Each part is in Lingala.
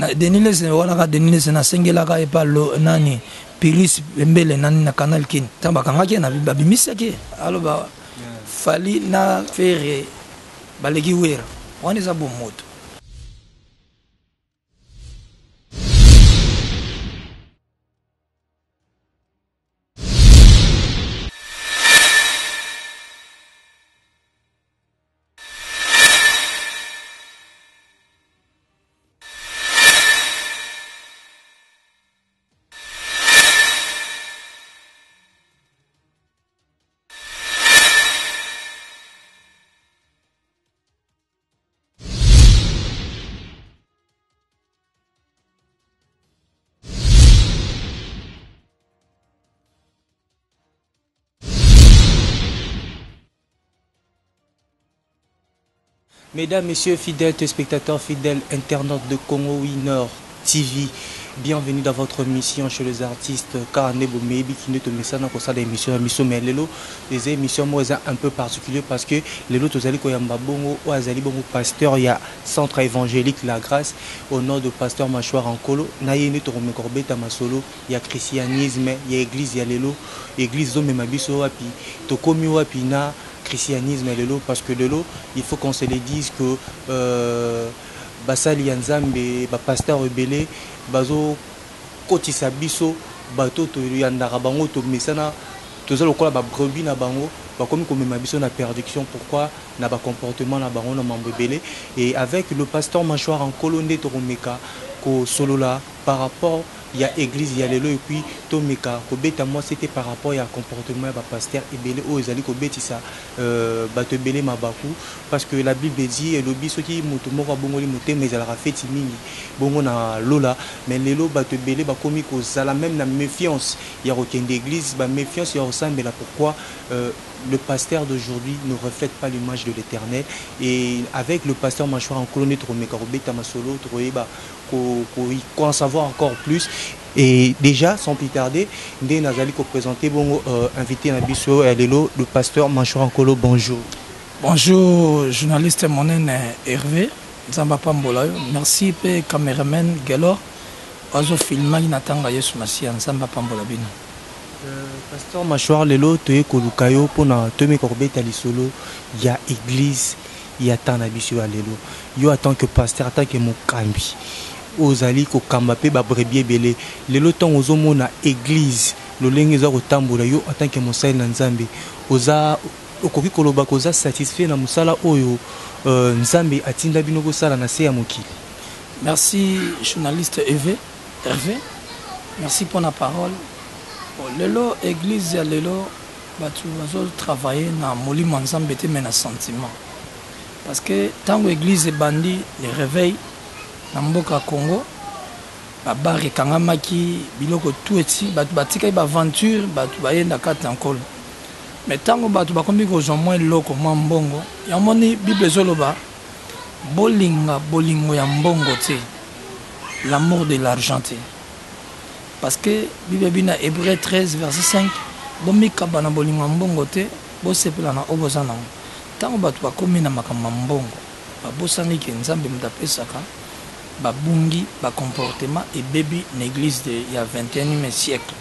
Na Denis Lese wana ka Denis Lese nasengelaka ye pa lo nani Piris Mbele nani na Canal Kin. Tango bakangaki ye na babimisaki ye. Aloba Fally na Ferre baleki Werra. Wana eza bomoto. Mesdames, Messieurs, fidèles téléspectateurs, fidèles internautes de Congo Winner TV, bienvenue dans votre mission chez les artistes car nde bomeyebi kinde tomesana kosala émission ya biso mais lelo eza émission moko eza un peu particulier parce que lelo tozali koyamba bongo oyo azali bongo pasteur ya centre évangélique la grâce au nom de pasteur Machouara Nkolo na ye nde tokomeka kobeta masolo ya christianisme ya église ya lelo église ezomema biso wapi tokomi wapi na christianisme ya lelo parce que lelo il faut qu'on se le dise que euh, basali ya nzambe ba pasteur ebele bazo kotisa biso bato toyandaka bango tomesana toza lokola ba brebis na bango bakomi komema biso na perdition pourquoi na ba comportement na bango na mambo ebele et avec le pasteur Machouara Nkolo nde tokomeka kosolola par rapport ya eglise ya lelo et puis tomeka kobeta mwa sete par rapport ya comportement ya ba pasteur ebele oyo ezali kobetisa euh, bato ebele mabaku parce que la bible dit elobi soki moto moko abongoli motema ezalaka feti mingi bongo na lola mais lelo bato ebele bakomi kozala meme na méfiance ya kokende église ba méfiance ya kosambela pourquoi euh, le pasteur d'aujourd'hui ne reflète pas l'image de l'éternel et avec le pasteur Machouara Nkolo nde tokomeka kobeta masolo tokoyeba ko, ko, ko en savoir encore plus et déjà sans plus tarder nde nazali ko présenter bongo euh, invité na biso ya lelo le pasteur Machouara Nkolo bonjour Bonjour journaliste monene Hervé Nzambe apambola yo merci pe cameraman Gelor azo filmaki na tanga Yesu Masiya Nzambe apambola bino. Euh, pasteur Machouara lelo toye koluka yo pona tomeka kobeta lisolo ya église ya temps na biso ya lelo yo en tant que pasteur en tant que mokambi ozali kokamba pe ba brebis ebele lelo ntango ozomona église lolenge eza kotambola yo en tant que mosali na Nzambe oza okoki koloba koza satisfait na mosala oyo euh, Nzambe atinda bino kosala na se ya mokili? Merci journaliste Eve, Hervé. Merci pour la parole. Bon, lelo église ya lelo bato bazo travailler na molimo ya Nzambe te mais na sentiment. Parce que tango église ebandi le réveil na mboka Congo ba bar ekangamaki biloko tout eti bato batikaki ba aventure bato baye na kati na nkolo. Mais tango bato bakomi kozwa mwa eloko mwa mbongo yango moni Bible ezoloba bolinga bolingo ya mbongo te, l'amour de l'argent te. Parce que Bible ebi na Hébreux 13 verset 5 bomikaba na bolingo ya mbongo te, bosepela na oyo boza nango. Tango bato bakomi na makambo ya mbongo babosani ke Nzambe moto apesaka, babungi ba comportement ebebi na église de ya 21e siècle.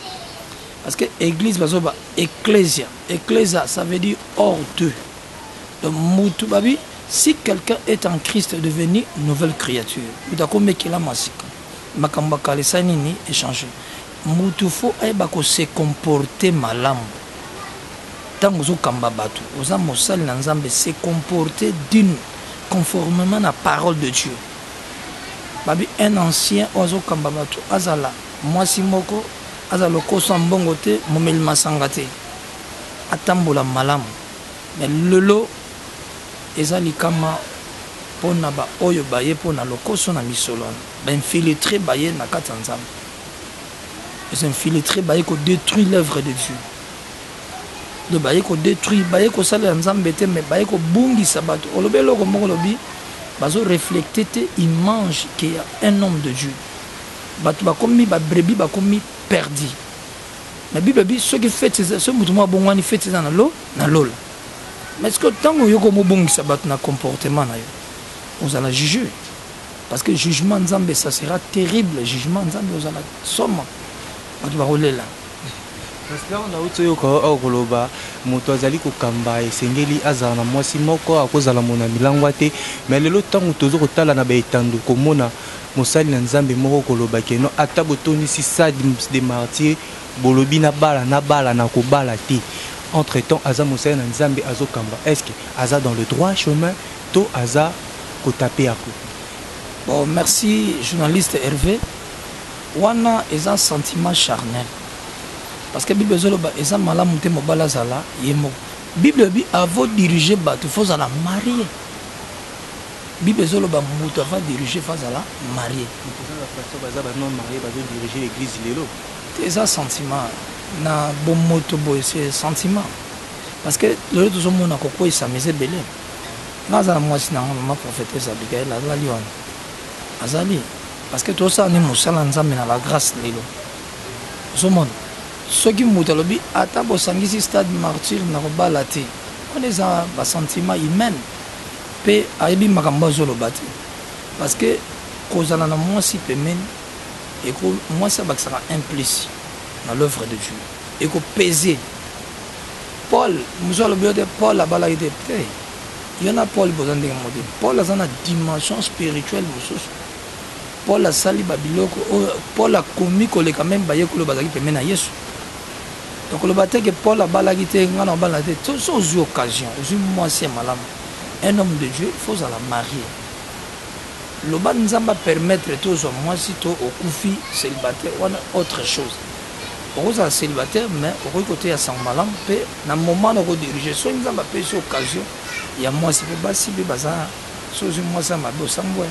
Parce que église bazoba ecclesia, ecclesia ça veut dire hors d'eux. Donc mutu babi si quelqu'un est en Christ devenu nouvelle créature. Mutu akomekela masika. Makambo ya kala esali nini echanger. Mutu faut ayeba ko se comporter malamu. Tango ozokamba bato, oza mosali na Nzambe, se comporter d'une conformément na parole de Dieu. Babi un ancien oyo azokamba bato azala mwasi moko Aza lokoso ya mbongo te, momeli masanga te. Atambola malamu. Mais lelo eza likama pona ba oyo baye pona lokoso na misolo wana. Ba infiltres baye na kati ya Nzambe. Les infiltres baye ko detruire l'œuvre de Dieu. Donc baye ko detruire, baye kosalela Nzambe te mais baye kobungisa bato. Olobi eloko moko olobi bazo reflecter te image que ya un homme de Dieu. Bato bakomi ba brebis bakomi perdu. Mais Bible bi soki fete eza soki moto moko abongwani fete eza na lo na lola. Mais est-ce que ntango yo komobongisa bato na comportement na yo ozala juge? Parce que jugement Nzambe ça sera terrible, jugement Nzambe ozala somo. Bato bakolela. Pasteur, nauti oyoka oyo koloba moto azali kokamba esengeli azala na mwasi moko, akozala mona milangwa te. Mais lelo ntango tozo kotala na baetando, komona mosali na Nzambe moko koloba ke no, ata botonisi stade de martyr, bolobi na bala na bala na kobala te. Entre temps aza mosali na Nzambe azokamba, est ce que aza dans le droit chemin to aza kotape ya côté? Bon, merci journaliste Hervé. Wana eza sentiment charnel, parce que Bible ezoloba eza malamu te mobali azala ye moko. Bible elobi avo diriger bato faut ozala marié. Bible ezoloba moto ava diriger faut azala marié. Baza ba non marié bazo diriger l'église lelo. Eza sentiment na bomoto boye, c'est sentiment, parce que lelo tozomona kokweyisama eza ebele. Nga aza na mwasi na nga, mama prophétesse Abigail, azali wana, azali, parce que tosala nde mosala Nzambe na la grâce. Lelo ozomona soki moto alobi ata bosangisi stade martyr na kobala te, wana eza basentiment humaine mpe ayebi makambo azoloba te, parce que kozala na mwasi pembeni, mwasi abakisaka un plus na l'œuvre de Dieu, ekopese. Paul mosu alobi yo te Paul abalaki te. Te, yo na Paul boza ndenge moko te. Paul aza na dimension spirituelle mosusu. Paul asali babiloko oyo Paul akomi koleka meme bayekoli oyo bazalaki pembeni na Yesu. Donc koloba te ke Paul abalaki te, ngai na kobala te. So ozwi occasion, ozwi mwasi ya malamu, un homme de Dieu faut ozala marié. Loba Nzambe apermettre te ozwa mwasi to okufi célibataire, wana autre chose. Okozala célibataire mais okoki koteya sango malamu mpe na moment na okodirige. Soki Nzambe apesi occasion ya mwasi, mpo basi mpe baza, so ozwi mwasi ya mabe osambwe,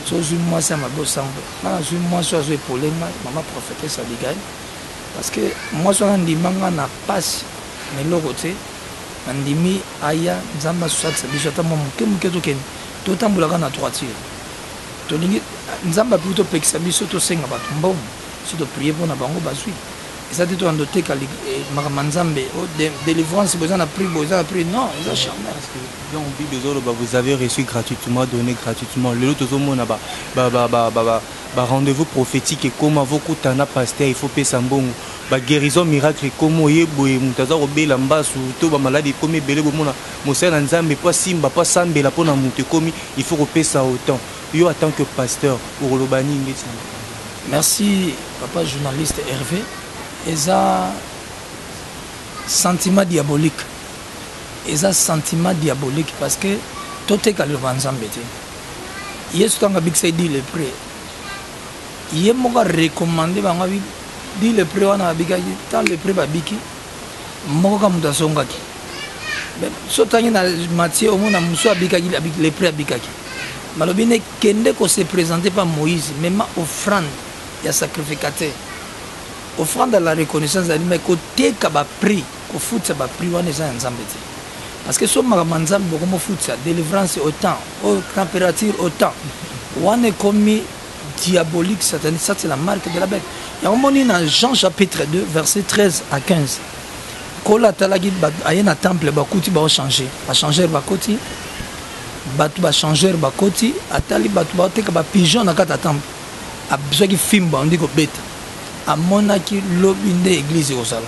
so ozwi mwasi ya mabe osambwe. Nga nazwi mwasi oyo azo epole ngai, mama prophétesse Abigail, parce que mwasi wana ndima nga na pasi na eloko te, nandimi aya. Nzambe asalisa biso ata mwa moke moke, tokende totambolaka na droiture. Tolingi Nzambe api topekisa biso tosenga bato mbongo, so toprie mpona bango bazwi. Eza te tokanda toteka makambo ya Nzambe, délivrance boye eza na prix, boye eza na prix. Non, eza charnel. Donc Bible ezoloba: vous avez reçu gratuitement, donné gratuitement. Lelo tozomona ba ba ba ba ba ba rendez-vous prophétique ekoma, vokutana pasteur, il faut pesa mbongo. Ba guérison miracle ekoma, oye boye, moto aza kobela mbasu to bamaladi ekomi ebele, bomona mosali na Nzambe mpo asimba, mpo asambela mpo na moto ekomi il faut kopesa autant. Yo en tant que pasteur okoloba nini ndeti na? Merci papa journaliste Hervé. Eza sentiment diabolique, eza sentiment diabolique, parce que toteka liloba Nzambe te. Yesu ntango abikisa dix lépreux, ye moko arecommande bango dix lépreux wana babikaki. Tant lépreux babiki, moko ka moto azongaki. So otangi na Matthieu, omona mosu abikaki, lépreux abikaki, balobi ne kende kose présenter pa Moïse, mema offrande ya sacrificateur, offrande à la reconnaissance ezali. Mais koteka baprix, kofutisa baprix wana eza ya Nzambe te, parce que so makambo ya Nzambe bokomofutisa délivrance autant, oyo température autant, wana ekomi diabolique, satanique. Ça, c'est la marque de la bête. Yango moni na Jean chapitre 2 verset 13 à 15, kola atalaki, aye na temple, bakuti baochange, bachangeur bakoti, bato bachangeur bakoti. Atali bato baoteka bapigeon na kati ya temple, azwaki fimbo, andi kobeta. Amonaki lobi nde église ekozala.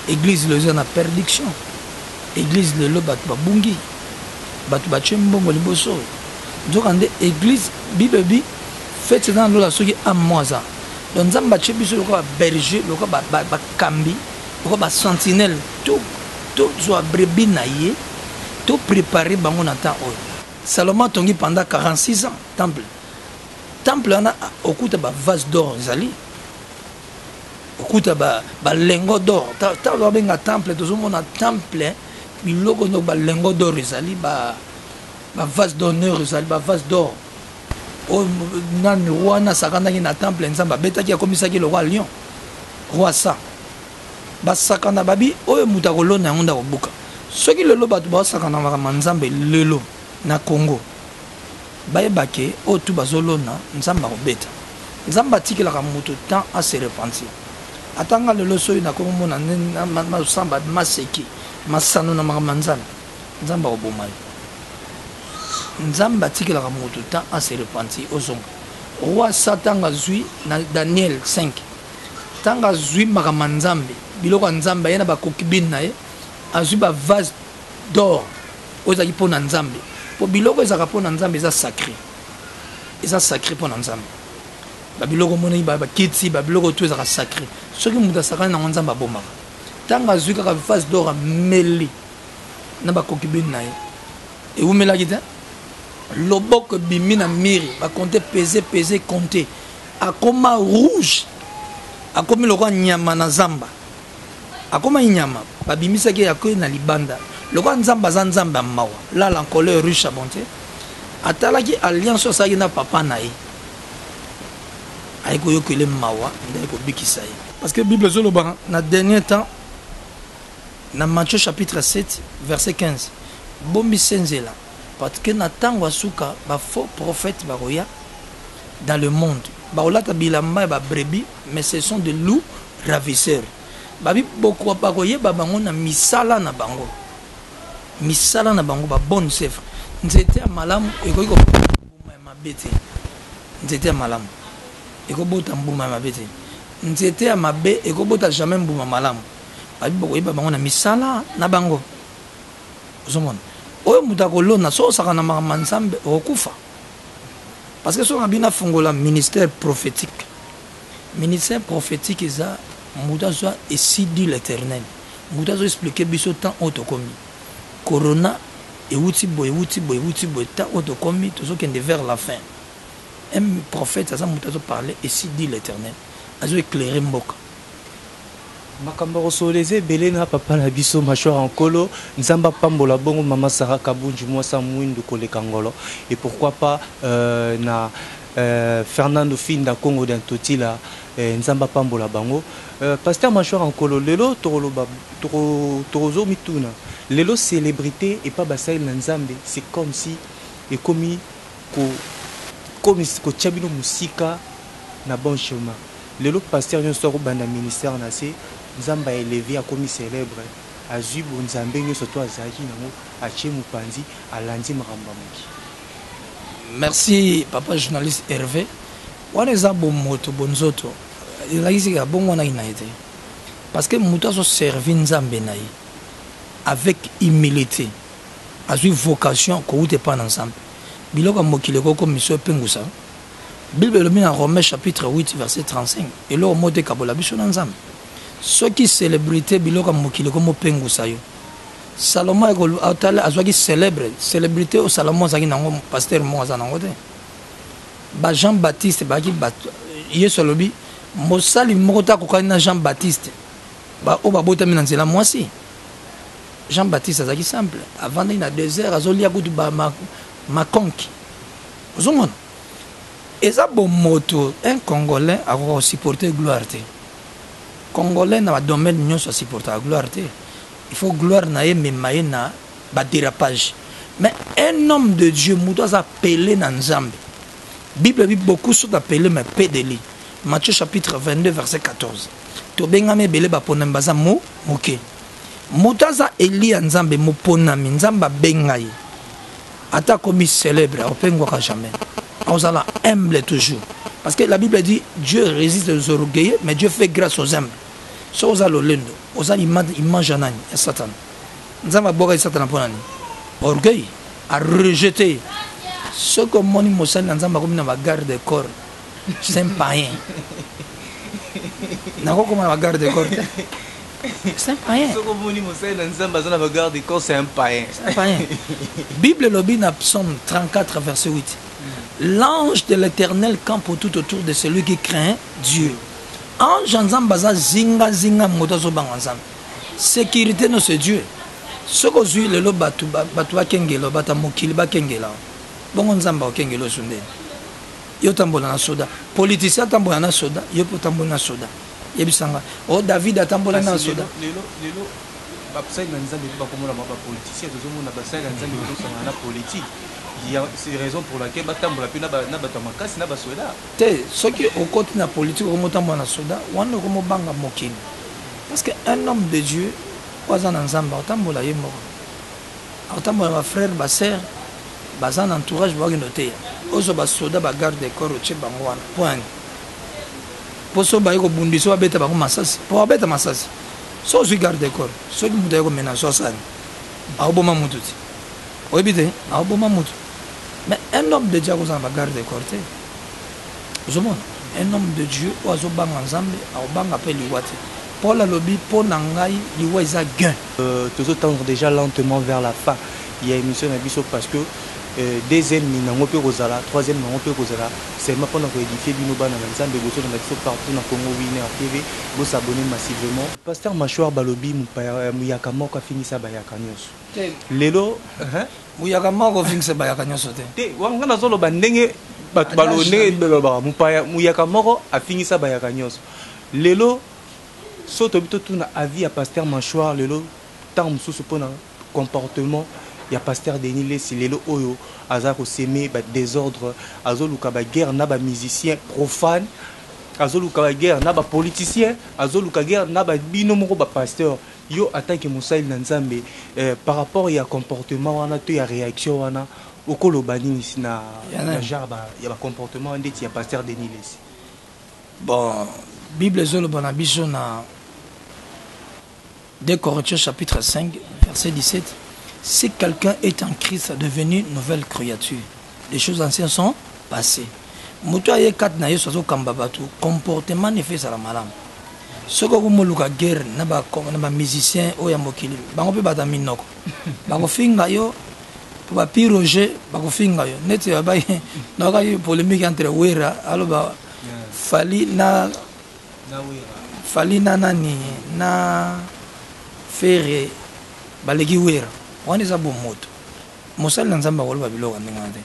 Église lelo eza na perdition. Église lelo bato babungi, bato batie mbongo liboso. Nzoka nde église, Bible bi fete eza na lola soki amo aza. Donc Nzambe atie biso lokola baberger, lokola bakambi, lokola basentinelle, tozwa brebis na ye, toprépare bango na temps oyo. Salomon atongi pendant 46 ans temple. Temple wana okuta bavase d'or ezali, okuta balingot d'or. Ntango babenga temple, tozomona temple biloko nyonso, balingot d'or ezali, bavase d'honneur ezali, bavase d'or. Oyo nani wana asakanaki na temple, Nzambe abetaki, akomisaki lokola lion, roi sa basakana. Babi oyo moto akolona yango nde akobuka. Soki lelo bato baosakana makambo ya Nzambe lelo na Congo, bayebake oyo tu bazolona, Nzambe akobeta. Nzambe atikelaka moto temps ase repentir. Ata nga lelo soki nakomomona masamba, maseki, masano na makambo ya Nzambe, Nzambe akoboma yo. Nzambe atikelaka moto temps a se repentir, ozonga. Roi Asa ntango azwi na Daniel 5, ntango azwi makambo ya Nzambe, biloko ya Nzambe, aye na ba concubine na ye, azwi ba vase d'or oyo ezalaki mpo na Nzambe. Mpo biloko ezalaka mpo na Nzambe eza sacré, eza sacré mpo na Nzambe. Ba biloko omonaki, ba kiti, ba biloko tout ezalaka sacré. Soki moto asakani nango, Nzambe abomaka. Ntango azwi kaka vase d'or, ameli na ba concubine na ye, ewumelaki te, loboko ebimi na miri, bakonte pese pese konte, akoma rouge, akomi lokola nyama na zamba, akomaki nyama, babimisaki ye akoyi na libanda. Lokola Nzambe aza Nzambe ya mawa, lala en colère riche ya bonté, atalaki alliance oyo asalaki na papa na ye, aye koyokele mawa, nde aye kobikisa ye. Parce que Bible ezoloba na dernier temps, na Matthieu chapitre 7 verset 15, bomisenzela, parce que na tango ya suka ba faux prophètes bakoya dans le monde, bakolata bilamba ya ba brebis, mais ce sont des loups ravisseurs. Babi boko bakoyeba bango na misala na bango, misala na bango ba bonnes œuvres. Nzete ya malamu ekoki kobota mbuma ya mabe te, nzete ya malamu ekobota mbuma ya mabe te, nzete ya mabe ekobota jamais mbuma malamu. Babi bokoyeba bango na misala na bango. Ozomona oyo moto akolona, soki osaka na makambo ya Nzambe okokufa. Parce que soki na bino afungola ministère prophétique, ministère prophétique eza moto azwa esidi l'Éternel, moto azo expliquer biso temps oyo tokomi. Corona ewuti boye, ewuti boye, ewuti boye, temps oyo tokomi tozokende vers la fin. Un prophète aza moto azo parler esidi l'Éternel, azo éclairer mboka. Makambo ya kosolola eza ebele na papa na biso Machwara Nkolo. Nzambe apambola bongo mama Sarah Kabunji, mwasi ya mwindu koleka ngolo, et pourquoi pas na Fernando Finda Kongo d'Antotila, Nzambe apambola bango. Pasteur Machwara Nkolo, lelo tokoloba, tokozo mituna lelo célébrité epa basali na Nzambe, c'est comme si ekomi ko komi kotia bino mosika na bon chemin. Lelo pasteur nionso ako banda ministère na se, Nzambe a eleve akomi celebre, azui bo Nzambe nionso to azalaki nango atie mopanzi alandi makambo ya mokili. Merci papa journaliste Herve, wana eza bomoto bonzoto elakisi ke abongwanaki na ye te, parce que moto azo servir Nzambe na ye avec humilite, azui vocation kowuta epai na Nzambe, biloko ya mokili ekoki komisa yo epengusa. Bible elobi na Romains chapitre 8 verset 35, eloko moko te ekabola biso na Nzambe. Soki celebrite, biloko ya mokili ekomopengusa yo. Salomon atala azwaki celebre, celebrite oyo Salomon azalaki nango, pasteur moko aza nango te. Ba Jean Baptiste bazalaki bato, Yesu alobi mosali moko te akokani na Jean Baptiste, ba oyo babotami na nzela mwasi. Jean Baptiste azalaki simple, avandaki na desert, azolia kutu ba makonki. Ozomona eza bomoto, un Congolais akoka ko supporter gloire te. Congolais na ba domaine nyonso a supportaka gloire te. Il faut gloire na ye mema ye na ba dérapage. Mais un homme de Dieu, moto aza appelé na Nzambe. Bible dit beaucoup sont appelés mais peu d'élus. Matthieu chapitre 22 verset 14. Tobengami ebele baponami baza mo moke. Moto aza élu ya Nzambe, moponami, Nzambe abenga ye. Ata akomi célèbre, opengwaka jamais. Ozala humble toujours. Parce que la Bible dit Dieu résiste aux orgueilleux, mais Dieu fait grâce aux humbles. So oza lolendo, oza image ya nani? Ya Satan. Nzambe abwaka Satan mpo nani? Orgueil, a rejeté. Soki omoni mosali na Nzambe akomi na ba garde corps, c'est un païen. Nakokoma na ba garde corps te. C'est un païen. Soki omoni mosali na Nzambe aza na ba garde corps, c'est un païen. C'est un païen. Bible elobi na Psaume 34 verset 8. L'ange de l'Éternel campe tout autour de celui qui craint Dieu. Ange ya Nzambe aza zinga zinga moto azobanga Nzambe. Sécurité no c'est Dieu. Soki ozwi lelo bato bato bakengela, bato ya mokili bakengela, bongo Nzambe akokengela osu ndeni? Yo tambola na soda, politicien atambola na soda, yo mpe otambola na soda. Yebisanga, oh David atambola na soda. Lelo lelo basali na Nzambe mpe bakomona ba politicien, tozomona basali na Nzambe bazosangana na politique. C'est raison pour laquelle batambola mpe na bato ya makasi na basoda. Te, soki okoti na politique okomotambola na soda wana, okomobanga mokili. Parce que un homme de Dieu oyo aza na Nzambe akotambola ye moko, akotambola na bafrère, basœur. Baza na entourage, bakende oteya. Ozwa basoda, bagarde corps, otie bango wana point mpo so baye kobundisa, babeta bango masasi, mpo babeta masasi. So ozwi garde corps, soki moto aye komena so, asani aoboma mutu ti oyebi te, aoboma mutu. Mais un homme de Dieu akozala na bagarde corps te. Ozomona, un homme de Dieu oyo azobanga Nzambe akobanga mpe liwa te. Paul alobi: "Mpo na ngai, liwa eza gain." Tozotendre déjà lentement vers la fin ya émission na biso, parce que deuxième nango mpe kozala, troisième nango mpe kozala seulement mpona koédifie bino, bana na Nzambe. Bozolanda biso partout na Congo Winner TV, bosabonne massivement. Pasteur Mâchoire, balobi muyaka moko afingisa bayaka nyonso lelo. Muyaka moko ofingisa bayaka nyonso te. Te, wanga nazoloba ndenge bato balo, ndenge balobaka, mopaya muyaka moko afingisa bayaka nyonso lelo. So tobi totuna avis ya pasteur Mâchoire lelo, ntango mosusu mpona comportement ya pasteur Denis Lesi lelo oyo aza kosemer badésordre, azoluka baguerre na bamusicien profane, azoluka baguerre na bapoliticien, azoluka guerre na babino moko bapasteur. Yo en tant que mosali na Nzambe, par rapport ya comportement wana to ya réaction wana, okoloba nini na genre ya bacomportement ndeti ya pasteur Denis Lesi? Bon, Bible ezoloba na biso na 2 Corinthiens chapitre 5 verset 17: "Si quelqu'un est en Christ, devenu nouvelle créature, les choses anciennes sont passées." Moto aye kati na Yesu, azokamba bato, comportement nefe ezala malamu. Soki okomoluka guerre na bamusicien oyo ya mokili, bango mpe bato ya minoko bakofinga yo, po bapi Roger bakofinga yo. Neti babai nayokaki polémique entre Wera, aloba Fally na Fally na nani na Ferre baleki Wera. Wana eza bomoto. Mosali na Nzambe akoloba biloko ndenge wana te.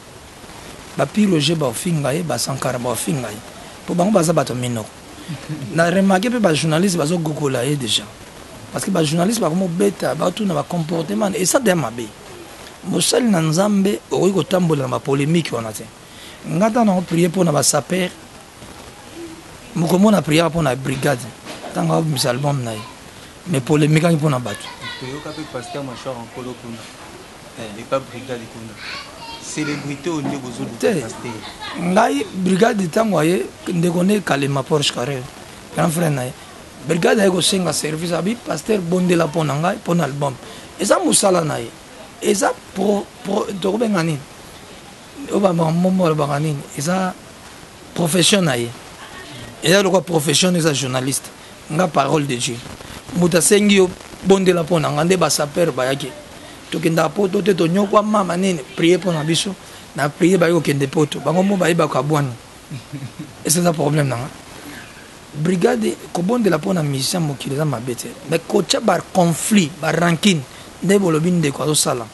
Bapi Roger baofinga ye, basankara baofinga ye, mpo bango baza bato ya minoko. Na remarquer mpe bajournaliste bazogogola ye déjà, parce que bajournaliste bakomobeta, batuna bacomportement eza deya mabe. Mosali na Nzambe okoki kotambola na bapolémique wana te. Nga ntango nango prier mpo na basaper, mokomona prière mpo na brigade ntango abimisa album na ye, mais polémique angi mpo na bato. Toyoka mpe pasteur Mâchoire nkolo kuna epa brigade kuna, célébrité oyo nde bozoluka. Pasteur, ngai brigade ntango aye, ndeko nde Kalema Porsche Carré, grand frère na ye, brigade aye kosenga service, abi: "Pasteur, bondela mpo na ngai, mpo na album." Eza mosala na ye, eza tokobenga nini oyo bamombo balobaka nini, eza profession na ye, eza lokola profession eza journaliste. Nga parole de Dieu, moto asengi yo: "Bondela mpo na nga." Nde basaper bayaki, tokendaka poto te, tonyokwa mama nini, prie mpo na biso. Na prie, bayi kokende poto, bango mo bayebaka bwani. Ese eza problème na nga. Brigade kobondela mpo na musicien mokili eza mabe te, mais kotia baconflit, barancune nde bolobi ndeko azosala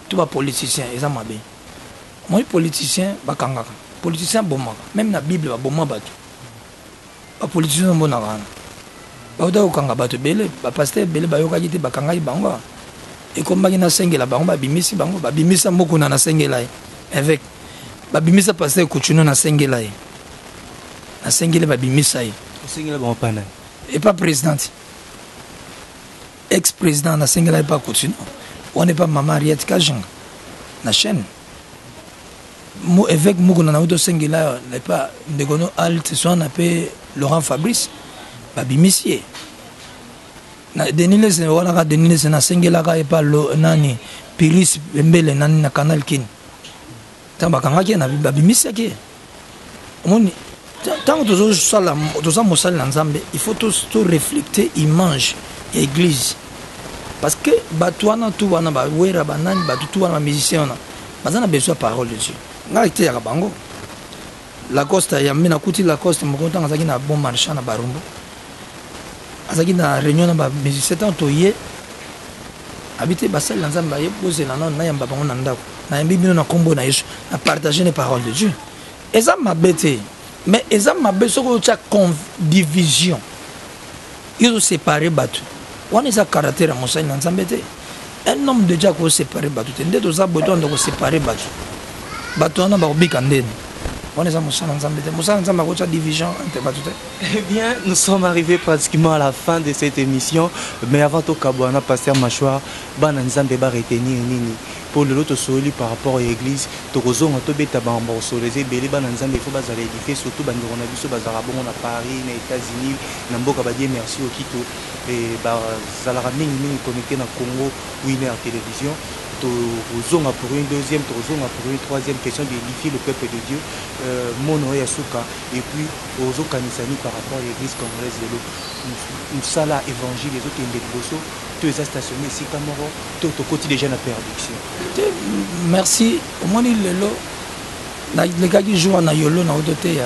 to bapoliticien, eza mabe. Moi politicien bakangaka, politicien abomaka. Même na Bible baboma bato. Bapoliticien omonaka wana bauta kokanga bato ebele, bapasteur ebele bayokaki te, bakangaki bango. Ekombaki nasengela bango, babimisi bango. Babimisa Mokuna, nasengela ye, évêque. Babimisa pasteur Kutuno, nasengela ye, nasengeli, babimisa ye. Osengela bango pana? Epa présidente, ex président nasengela ye pa Kutuno wana, epa mama Ariette Kajinga na chaîne. Mo évêque Mokuna nauti osengela epa ndeko no alt swana mpe Laurent Fabrice, babimisi ye. Na Denis Lese wana kaka, Denis Lese nasengelaka epa nani, Piris Mbele nani na Canal Kini, ntango bakangaki ye, babimisaki ye. Omoni, ntango tozosala, toza mosali na Nzambe, il faut to reflecter image ya église, parce que bato wana tu wana, bawera, banani, bato tu wana, bamusicien wana baza na besoin ya parole de Dieu. Ngai teyaka bango. Lacoste yambi, nakuti Lacoste moko ntango azalaki na Bon Marchand na Barumbu, azalaki na réunion na bamusicien. Ntango toye, abi te: "Basali na Nzambe baye, bozela nano, nayamba bango na ndako. Nayambi bino na nkombo na Yesu." Na partage ne parole de Dieu. Eza mabe te, mais eza mabe soki otya division, yo ozosépare bato wana. Eza caractère ya mosali na Nzambe te. Un homme de Dieu akosépare bato te. Nde toza boye, toanda kosépare bato, bato wana bakobika ndeni? Wana eza mosala Nzambe te. Mosala Nzambe akotya division entre bato te. Eh bien, nous sommes arrivés pratiquement à la fin de cette émission. Mais avant tout, Kabwana, Pasteur Mâchoire, bana Nzambe ba retenir nini Po lelo tosololi par rapport ya eglise, tokozonga tobeta bamba kosolola eza ebele. Bana Nzambe, il faut bazala édifié, surtout bandeko na biso bazalaka bongo na Paris, na États-Unis, na mboka badie merci Okito, bazalaka mingimingi connecté na Congo Winner Télévision. Tokozonga pour une deuxième, tokozonga pour une troisième, question d'édifier le peuple de Dieu. Mono ya suka, et puis ozokanisa nini par rapport ya église congolaise lelo? Mosala évangile ezokende liboso to eza stationné esika moko to tokoti déjà na perdition? Te, merci. Omoni, lelo nalekaki jour wana Yolo na oto te ya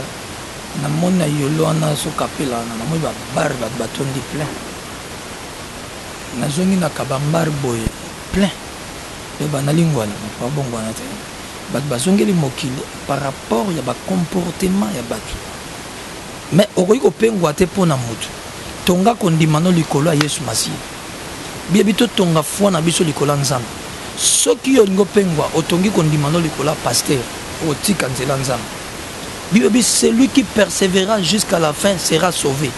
namoni na Yolo wana sokapela wana, namoni babar, bato batondi plein. Nazongi na Kabambare boye, plein mpe banalingwana, bato babongwana te, bato bazongeli mokili par rapport ya bacomportement ya bato. Mais okoki kopengwa te mpo na motu. Tonga kondima no likolo ya Yesu Masiya. Biyebi totonga foi na biso likolo ya Nzambe. Soki yo olingi opengwa, otongi kondima no likolo ya pasteur, otika nzela Nzambe. Bible: celui qui persévérera jusqu'à la fin sera sauvé.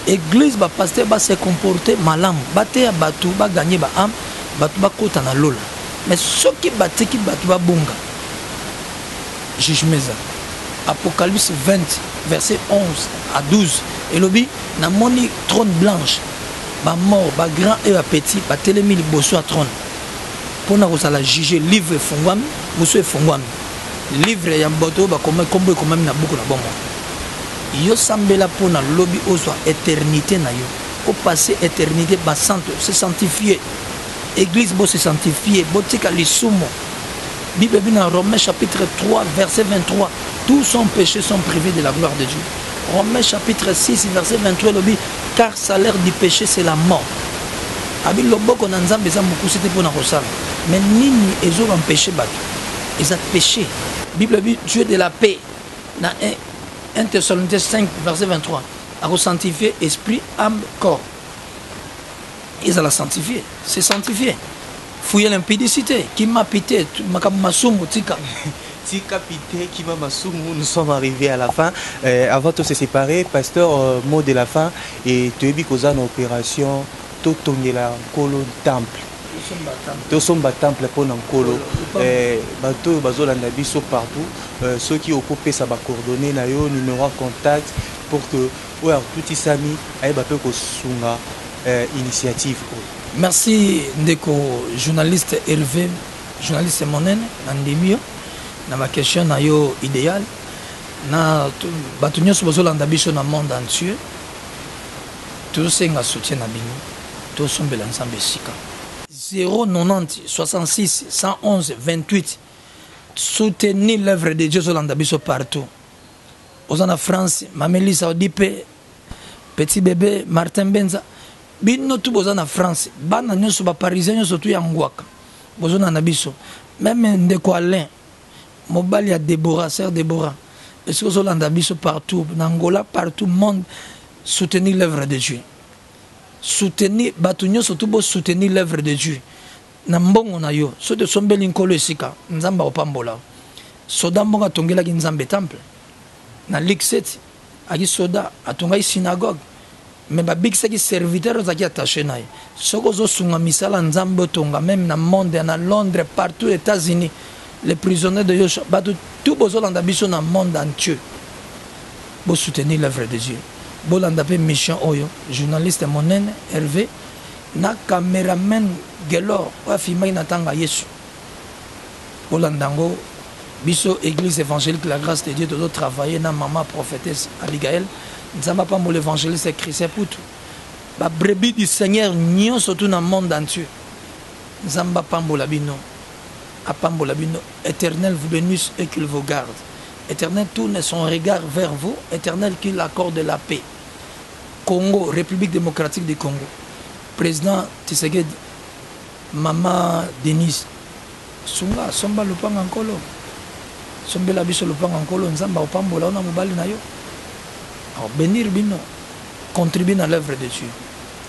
Église, bapasteur base comporter malamu, bateya bato, bagagner baâme, bato bakota na lola. Mais soki batiki bato babunga, jugement eza. Apocalypse 20 verset 11 à 12 elobi: namoni trône blanche, bamort, bagrand e bapetit, batelemi liboso ya trône mpona kozala juge. Livre efungwami, mosu efungwami, livre ya bato oyo bakoma nkombo ekomami na buku na bomoi. Yo sambela mpona lobi ozwa éternité na yo, opasser éternité. Basanto se sanctifie, église bo se sanctifie, botika lisumu. Bible ebi na Romains chapitre 3 verset 23: tous ont péché, sont privés de la gloire de Dieu. Romains chapitre 6 verset 23 elobi: car salaire du péché, c'est la mort. Abi loboko na Nzambe eza mokuse te mpona kosala, mais nini ezobaempêcher bato? Eza péché. Bible ebi Dieu de la paix na 1 Thessaloniciens 5 verset 23 akosanctifie esprit, âme, corps, ezala sanctifié. C'est sanctifié, fuyez l'impudicité, kima pite, makambo masumu tika. Tika pite, kima masumu. Nous sommes arrivés à la fin. Avant de se séparer, pasteur, mot de la fin. Et toyebi koza na opération totongela Nkolo temple, tosomba temple mpona Nkolo. Bato oyo bazolanda biso partout, soki okopesa bacoordonnées na yo, numéro ya contact, pour que oyo atutisami ayeba mpe kosunga initiative oyo. Merci, ndeko journaliste Hervé, journaliste monene. Nandimi yo na baquestion na yo idéal. Na bato nyonso bozolanda biso na monde entier, tozosenga soutien na bino. Tosombela Nzambe esika. 090 66 111 28. Soutenir l'œuvre de Dieu. Ozolanda biso partout, oza na France, Mamelisa odi mpe petit bébé Martin Benza, bino tu boza na France, bana nyonso, baparisien nyonso tu ya ngwaka bozonanda biso, même ndeko Alain, mobali ya Débora, sœur Débora, esiki ozolanda biso partout na Angola, partout monde, soutenir l'œuvre de Dieu. Soutenir, bato nyonso tu bosoutenir l'œuvre de Dieu na mbongo na yo. Soki osombeli Nkolo esika, Nzambe akopambola. Soda mbongo atongelaki Nzambe temple na Luc 7, aki soda atongaki synagogue, mais babikisaki serviteur ozalaki attaché na ye. Soki ozosunga misala Nzambe, otonga même na monde, na Londres, partout, États-Unis, les prisonniers de Yoshua, bato tout bozolanda biso na monde entier, bosoutenir l'œuvre de Dieu. Bolanda mpe mission oyo. Journaliste monene Hervé na cameraman Gelor oyo afilmaki na ntango ya Yesu, bolanda yango. Biso église évangélique La Grâce de Dieu, tozotravaille na mama prophétesse Abigael. Nzambe apambola évangéliste Christian Putu, babrebis du Seigneur nyonso tu na monde entier. Nzambe apambola bino, apambola bino. Éternel vous bénisse et qu'il vous garde. Éternel tourne son regard vers vous. Éternel qu'il accorde la paix. Congo, République démocratique du Congo, président Tshisekedi, mama Denise, sunga, somba lopanga Nkolo, sombela biso lopanga Nkolo. Nzambe akopambola ona mobali na yo, akobénir bino. Contribue na l'œuvre de Dieu.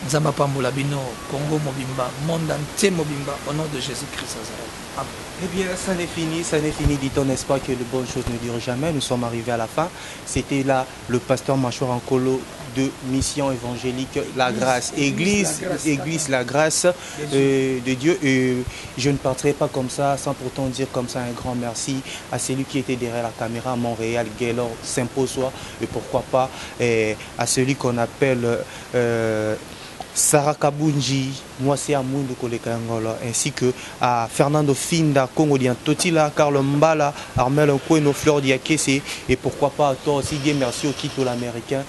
Nzambe apambola bino, Congo mobimba, monde entier mobimba, au nom de Jésus Christ Nazareth. Amen. Eh bien, ça n'est fini, ça n'est fini. Dit-on, n'est-ce pas, que les bonnes choses ne durent jamais. Nous sommes arrivés à la fin. C'était là le pasteur Machor Nkolo. de Mission Évangélique La Grâce. Église, Église La Grâce de Dieu. Et je ne partirai pas comme ça sans pourtant dire comme ça un grand merci à celui qui était derrière la caméra à Montréal, Gaylor Saint-Posois, et pourquoi pas à celui qu'on appelle Sarah Kabunji, mwasi ya mwindu koleka ya ngolo, ainsi que à Fernando Finda, Congo Diantotila, Carlo Mbala, Armel Nkweno, Fleur Diakese, et pourquoi pas à toi aussi, bien merci au Kito l'Américain.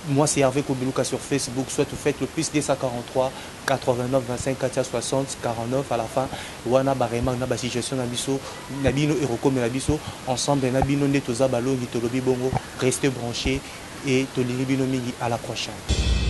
Moi, c'est Hervé Kobiluka sur Facebook. Soit vous faites le plus 243 89 25 460 49 à la fin. Wana barema na ba situation na biso, na bino eroko na biso ensemble na bino nde toza balongi tolobi bongo. Restez branchés et toliri bino mingi à la prochaine.